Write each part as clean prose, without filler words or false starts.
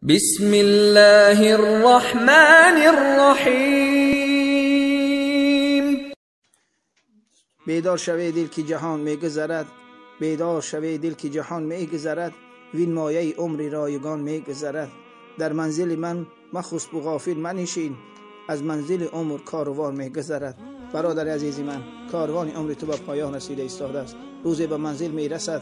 بسم الله الرحمن الرحیم. بیدار شوی دل که جهان میگذرد، بیدار شوی دل که جهان میگذرد، وین مایه عمری رایگان میگذرد. در منزل من مخسب و غافل منشین، از منزل عمر کاروان میگذرد. برادر عزیزی من، کاروان عمر تو به پایان رسیده ایستاده است. روزی به منزل میرسد،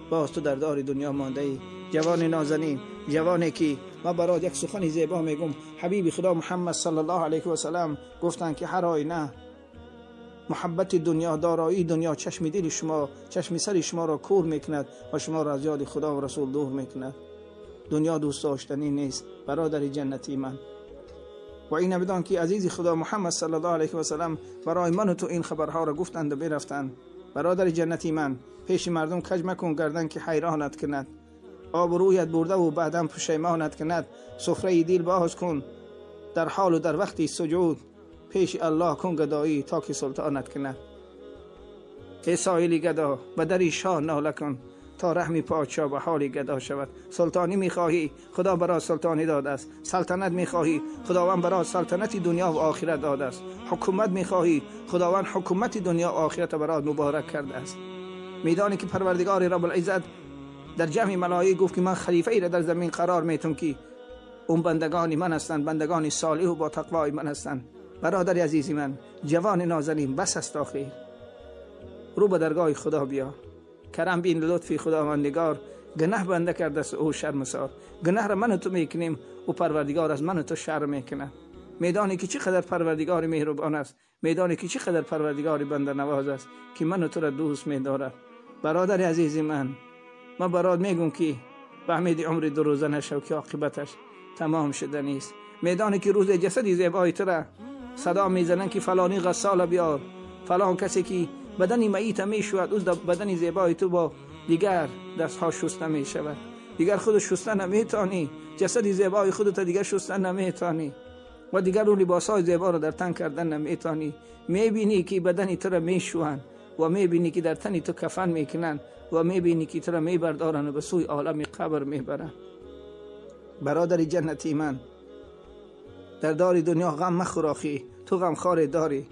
باز تو در دار دنیا مانده ای. جوان نازنین، جوانی که ما برات یک سخن زیبا میگم. حبیب خدا محمد صلی الله علیه و سلم گفتند که هر آینه محبت دنیا، دارایی دنیا چشم دل شما، چشم سر شما را کور میکند و شما را از یاد خدا و رسول دور میکند. دنیا دوست داشتنی نیست برادر جنتی من. و این بدان که عزیز خدا محمد صلی الله علیه و سلم برای من و تو این خبرها را گفتند و برفتند. برادر جنتی من، پیش مردم کج مکن گردن که حیرانت کند، آبرویت برده و بعدم پشیمانت کند. سفره دل باز کن در حال و در وقتی سجود، پیش الله کن گدایی تا که سلطانت کند. ای سایلی گدا به دری شاه ناله کن، تا رحمی پادشاه به حال گدا شود. سلطانی میخواهی، خدا برای سلطانی داده است. سلطنت میخواهی، خداوند برای سلطنت دنیا و آخرت داده است. حکومت میخواهی، خداوند حکومت دنیا و آخرت برای مبارک کرده است. میدانی که پروردگار رب العزت در جمع ملائکه گفت که من خلیفه ای را در زمین قرار میتم که اون بندگان من هستند، بندگان صالح و با تقوای من هستند. برادر عزیزی من، جوان نازنین، بس است آخر. رو به درگاه خدا بیا، کرم بین لطفی خداوندگار. گناه بنده کرده است او شرمسار. گناه را من و تو میکنیم، او پروردگار از من و تو شرم میکنه. میدانی که چقدر پروردگار مهربان است، میدانی که چقدر پروردگار بنده نواز است که من و تو را دوست میدارد. برادر عزیزی من، من برات میگم که به امید عمر دو روزه نشو که عاقبتش تمام شده نیست. میدانی که روز جسدی زیبای تو را صدا میزنن که فلانی غسال بیار، فلان کسی که بدن میت میشود، او بدن زیبای تو با دیگر دستها شسته میشود. دیگر خود شسته نمیتانی، جسد زیبای خودت دیگر شسته نمیتانی و دیگر اون لباسهای زیبا رو در تن کردن نمیتانی. میبینی که بدن تو را میشوند و میبینی که در تن تو کفن میکنن و میبینی که تو را میبردارن و به سوی عالم قبر میبرن. برادر جنتی من، در دار دنیا غم مخور آخی، تو غمخوار داری.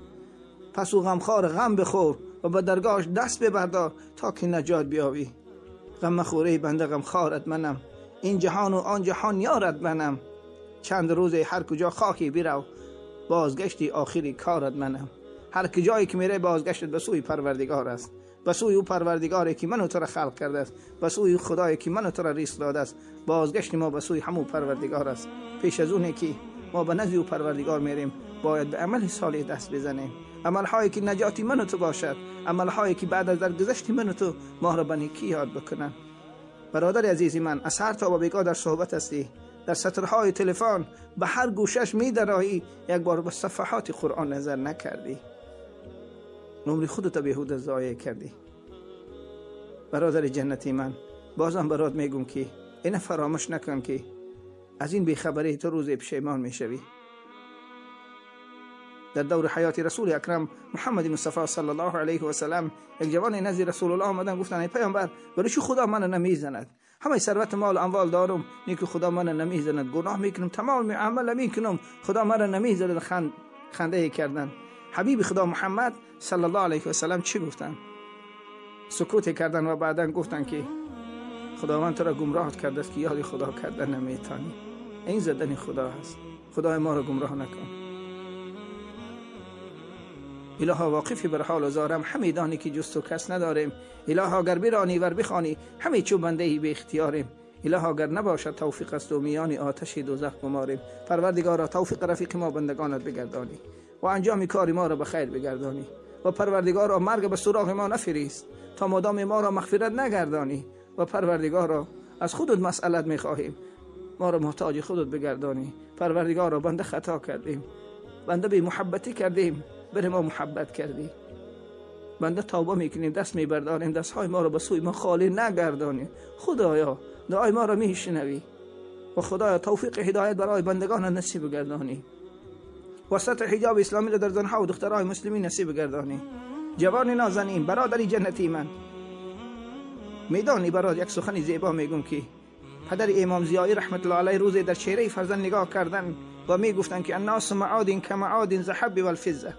پس او غمخوار غم بخور و به درگاهش دست ببردار تا که نجات بیابی. غم مخوره بنده غمخوارت منم، این جهان و آن جهان یارت منم. چند روز هر کجا خاکی برو، بازگشتی آخری کارت منم. هر کجایی که میره بازگشتت به سوی پروردگار است، به سوی او پروردگاری که منو تو را خلق کرده است، به سوی خدایی که منو تو را رزق داده است. بازگشت ما به سوی همون پروردگار است. پیش از اونه که ما به نزد او پروردگار میریم، باید به عمل صالح دست بزنیم، عملهایی که نجاتی من و تو باشد، عملهایی که بعد از درگذشت من و تو ما را به نیکی یاد بکنن. برادر عزیزی من، از هر تا به بیگاه در صحبت هستی، در سطرهای تلفن به هر گوشش میدرایی، یک بار به صفحات قرآن نظر نکردی، عمر خودت بیهوده ضایع کردی. برادر جنتی من، بازم برات میگم که اینو فراموش نکن که از این بیخبری تو روز پشیمان میشوی. در دور حیات رسول اکرم محمد مصطفی صلی الله علیه و سلم، یک جوان نزد رسول الله آمدن، گفتن ای پیامبر، برای چی خدا من نمیزند؟ همه ثروت مال اموال دارم، نیکو خدا من نمیزند، گناه میکنم، تمام عمل میکنم، خدا من نمیزند. خنده کردن. حبیب خدا محمد صلی الله علیه و سلم چی گفتن؟ سکوت کردن و بعدا گفتن که خداوند تو را گمراه کرده است که یاد خدا کردن نمیتانی. این زدن خدا هست. خدای ما را گمراه نکن. الها واقفی بر حال زارم، همه دانی که جز تو کس نداریم. الها گر برانی ور بخوانی، همه چو بنده ای به اختیاریم. الها گر نباشد توفیق است و میان آتش دوزخ گماریم. پروردگارا توفیق رفیق ما بندگانت بگردانی و انجام کار ما را به خیر بگردانی. و پروردگارا مرگ به سراغ ما نفریست تا مادام ما را مغفرت نگردانی. و پروردگارا از خودت مسئلت میخواهیم، ما را محتاج خودت بگردانی. پروردگارا بنده خطا کردیم، بنده بی محبتی کردیم، بر ما محبت کردی. بنده توبه میکنیم، دست میبرداریم، دستهای ما را به سوی ما خالی نگردانی. خدایا دعای ما را میشنوی و خدایا توفیق هدایت برای بندگان نصیب گردانی. وسط حجاب اسلامی را در زنها و دخترهای مسلمین نصیب گردانی. جوان نازنین، برادری جنتی من، میدانی برات یک سخن زیبا میگم که پدر امام ضیایی رحمت الله علیه روزی در چهره فرزند نگاه کردن و میگفتن که الناس معادن کمعادن ذهب والفضه.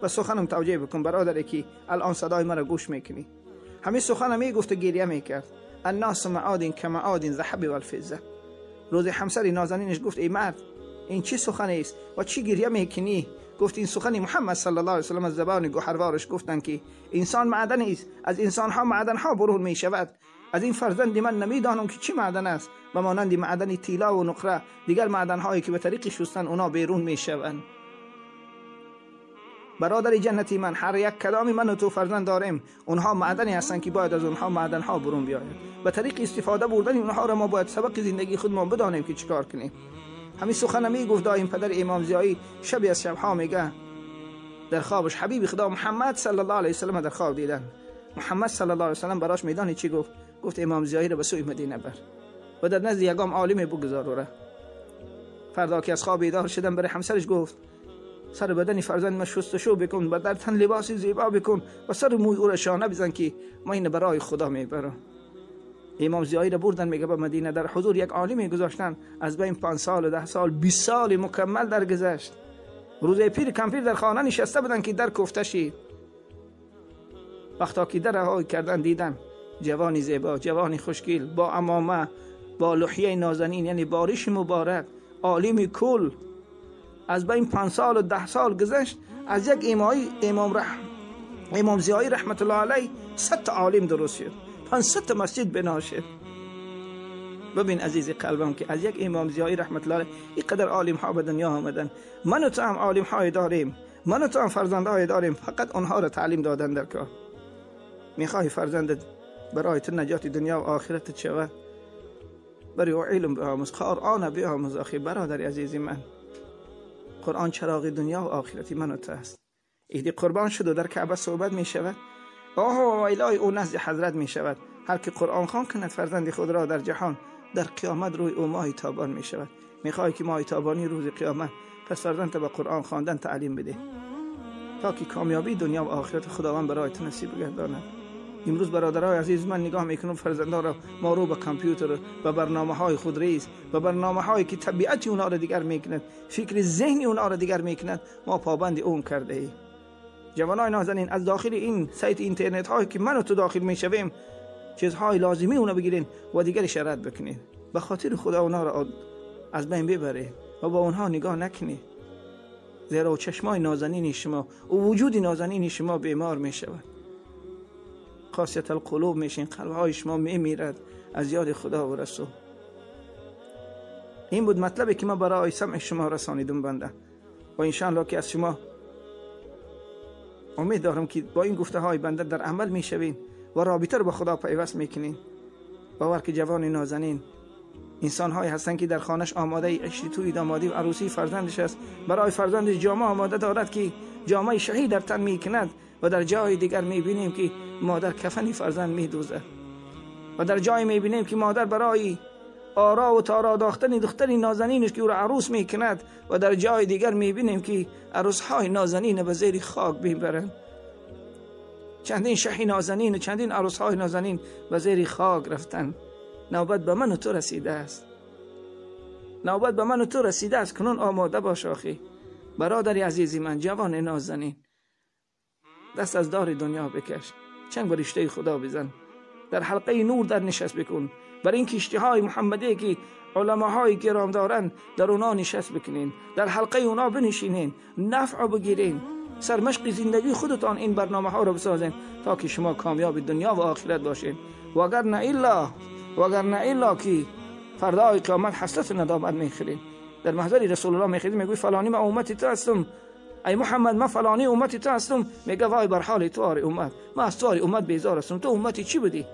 و سخنم توجیه بکن برادر که الان صدای مرا گوش میکنی. همه سخنم میگفت و گریه میکرد. الناس معادن کمعادن ذهب والفضه. روز همسر نازنینش گفت ای مرد، این چی سخنی است و چی گریه میکنی؟ گفت این سخنی محمد صلی الله علیه و سلم از زبان گوهروارش گفتن که انسان معدن است، از انسان ها معدن ها برون می شود. از این فرزند من نمیدانم که چی معدن است، و مانند معدن طلا و نقره دیگر معدن هایی که به طریق شستن اونا بیرون می شوند. برادر جنتی من، هر یک کدام من و تو فرزند داریم، اونها معدنی هستند که باید از اونها معدن ها برون بیاید. به طریق استفاده بردن اونها را ما باید سبق زندگی خود ما بدانیم که چیکار کنیم. همین سخن میگفت دایم پدر امام ضیایی. شبی از شبها میگه در خوابش حبیب خدا محمد صلی الله علیه و سلم در خواب دیدن. محمد صلی الله علیه و سلم براش میدانی چی گفت؟ گفت امام ضیایی را به سوی مدینه بر و در نزد یگام عالم بگذار. را فردا که از خواب بیدار شدن برای همسرش گفت سر بدن فرزند ما شستشو بکن و در تن لباس زیبا بکن و سر موی او را شانه بزن که ما این برای خدا میبرم. امام ضیایی را بردن میگه به مدینه، در حضور یک عالمی گذاشتن. از بین 5 سال و 10 سال 20 سال مکمل درگذشت. روز پیر کمپیر در خانه نشسته بودن که در کوفته شید. وقتا که در رها کردن دیدن جوانی زیبا، جوانی خوشگل، با عمامه، با لحیه نازنین، یعنی بارش مبارک، عالم کل. از بین 5 سال و 10 سال گذشت. از یک امام ضیایی رحمت الله علیه 100 عالم درست شد، 500 مسجد بنا شد. ببین عزیز قلبم که از یک امام ضیایی رحمت الله علیه اینقدر عالم ها به دنیا آمدن. من و تو هم عالم های داریم، من و تو هم فرزندهای داریم، فقط آنها را تعلیم دادن در کار. میخوای فرزندت برای تو نجات دنیا و آخرت شود، برای او علم بیاموز، قرآن بیاموز. آخی برادر عزیز من، قرآن چراغ دنیا و آخرت من و تو است. ایدی قربان شد و در کعبه صحبت می شود، آه و الهی او نزد حضرت می شود. هر که قرآن خوان کند فرزند خود را در جهان، در قیامت روی او ماه تابان می شود. میخوای که ماه تابانی روز قیامت، پس فرزند به قرآن خواندن تعلیم بده تا که کامیابی دنیا و آخرت خداوند برای تو نصیب گرداند. امروز برادرای عزیز من نگاه میکنم فرزندان را ما رو به کامپیوتر و برنامه های خود ریز و برنامه هایی که طبیعت اونها را دیگر میکند، فکر ذهنی اونها را دیگر میکند، ما پابند اون کرده ایم. جوانای نازنین، از داخل این سایت اینترنت هایی که من و تو داخل میشویم چیزهای لازمی اونا بگیرین و دیگرش رد بکنین. به خاطر خدا اونا را از بین ببره و با اونها نگاه نکنید، زیرا چشمای نازنین شما و وجود نازنین شما بیمار میشود. قاسیت القلوب میشین، قلبهای شما میمیرد از یاد خدا و رسول. این بود مطلبی که من برای سمع شما رسانیدم بنده، و انشاءالله که از شما امید دارم که با این گفته های بنده در عمل میشوین و رابطه رو با خدا پیوست میکنین. باور که جوان نازنین انسان های هستن که در خانهش آماده عشق توی دامادی و عروسی فرزندش است، برای فرزندش جامه آماده دارد که جامه شهی در تن میکند، و در جای دیگر میبینیم که مادر کفنی فرزند میدوزد، و در جای میبینیم که مادر برای آرا و تارا داختن دختری نازنینش که او را عروس میکند، و در جای دیگر میبینیم که عروس های نازنین به زیر خاک میبرند. چندین شهی نازنین و چندین عروس های نازنین به زیر خاک رفتن. نوبت به من و تو رسیده است، نوبت به من و تو رسیده است. کنون آماده باش آخی برادر عزیزی من، جوان نازنین، دست از دار دنیا بکش، چنگ به رشته خدا بزن، در حلقه نور در نشست بکن. بر این کشتی های محمدی که علماهای گرام دارن در اونا نشست بکنین، در حلقه اونا بنشینین، نفع بگیرین، سرمشق زندگی خودتان این برنامه ها رو بسازین تا که شما کامیاب دنیا و آخرت باشین. وگر نه الا که فردای قیامت حسرت ندامت میخورین. در محضر رسول الله میخورین، میگوی فلانی من امتی تو هستم، ای محمد من فلانی امتی تو هستم. میگه وای بر حال تو آری امت، من از تو آری امت بیزار هستم. تو امتی چی بودی؟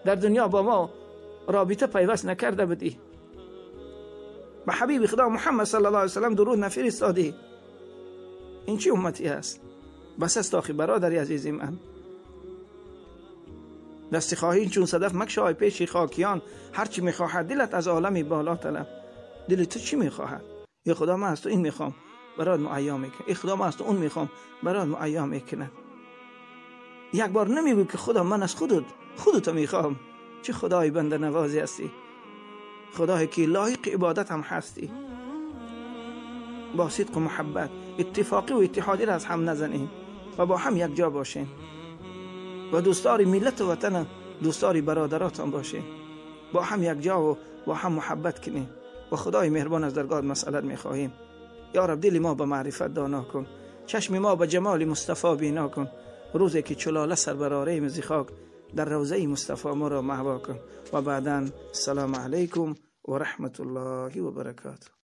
در دنیا با ما رابطه پیوست نکرده بودی، به حبیب خدا محمد صلی الله علیه وسلم درود نفرستادی. این چی امتی هست؟ بس است آخی برادری عزیزی من. دست خواهی چون صدف مکشای پیش خاکیان، هرچی میخواهد دلت از عالم بالا طلب. دل تو چی میخواهد؟ ای خدا من از تو این میخوام برات معیا میکنه، ای خدا من از تو اون میخوام برات معیا میکنه. یک بار نمیگو که خدا من از خودت میخوام. چه خدای بنده نوازی هستی. خدایی که لایق عبادت هم هستی. با صدق و محبت اتفاقی و اتحادی را از هم نزنیم و با هم یک جا باشیم و دوستدار ملت و وطن، دوستدار برادراتان باشیم. با هم یک جا و با هم محبت کنیم و خدای مهربان از درگاه مسئلت میخواهیم. یا رب دل ما به معرفت دانا کن، چشم ما به جمال مصطفی بینا کن. روزی که چو لاله سر برآریم ز خاک، در روضه مصطفی ما را مأوا کن. و بعدا السلام علیکم و رحمت الله و برکاته.